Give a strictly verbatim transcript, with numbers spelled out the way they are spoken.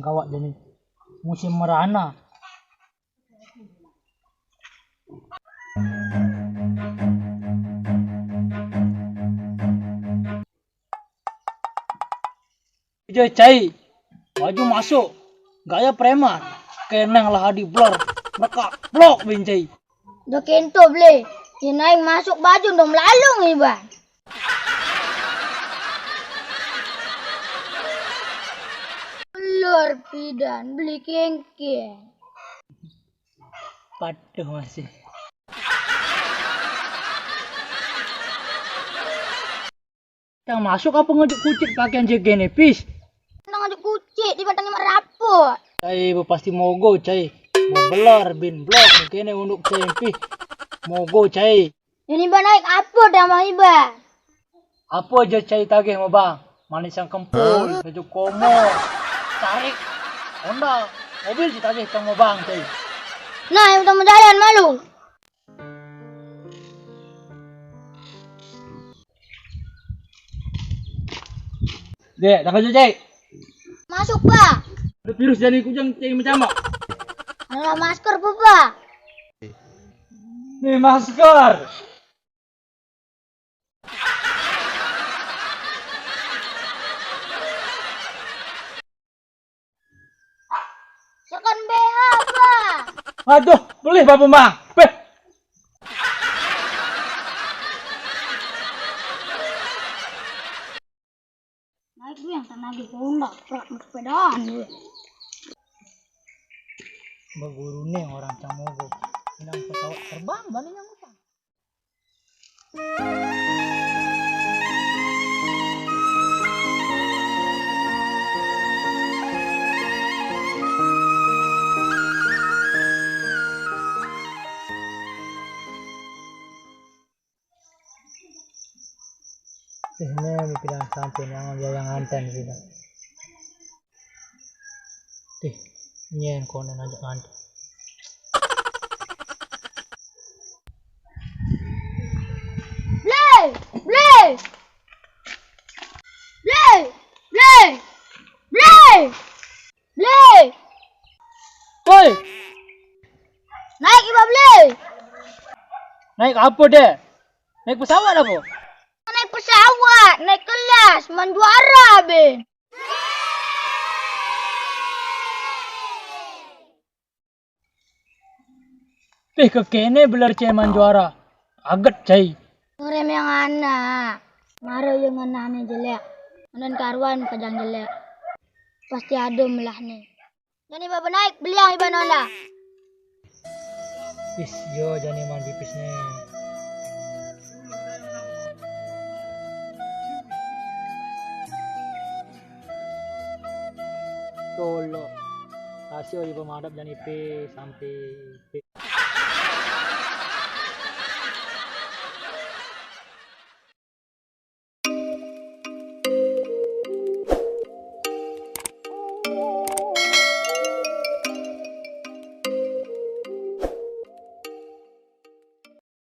Gawat jani. Musim merana. Ija cai, baju masuk, gaya preman, keneng lah adi blor, mereka blok bin cai. Dah kento beli, ya naik masuk baju dong melalung iban. Lor pidan beli kengkeng. Patuh masih. Cang masuk apa ngajak kucit pakaian jegene pis? Nang ngajak kucit di batangnya mak rapot. Cai, bu pasti mogo, cai. Mau belar bin blok kene unduk cai pis. Mogo, cai. Ini ba naik apa dah mah iba? Apa aja cai tagih mau bang? Manis yang kempul, baju komo, tarik, Honda, mobil cai tagih cang mau bang cai. Nah, yang utama jalan malu. Dek, dah kerja cai. Masuk pak. Ada virus jadi kujang cai macam apa? Adalah masker pak. Nih masker. Sekan B H pak. Aduh, beli bapak mah. Beh. Naik gue yang tanah di Honda, prak sepedaan gue. Beguru nih orang Camogo. Ini pesawat terbang, mana yang utang? Tih, ne mi pidan sampe ni, angon ya yang nganten sida. Tih, nyen kono najak nganten. Blei! Blei! Blei! Blei! Blei! Blei! Woi! Naik iba blei! Naik apa deh? Naik pesawat apa? Naik pesawat, naik kelas, menjuara ben. Tih kekene beler cai manjuara. Aget cai. Ngerem yang anak. Maro yang anaknya jelek. Anan karuan kajang jelek. Pasti ada melahnya. Jani baba naik beliang iban Honda. Pis yo jani mandi pis ne. Tolok. Kasih iba madap jani pis sampai pis.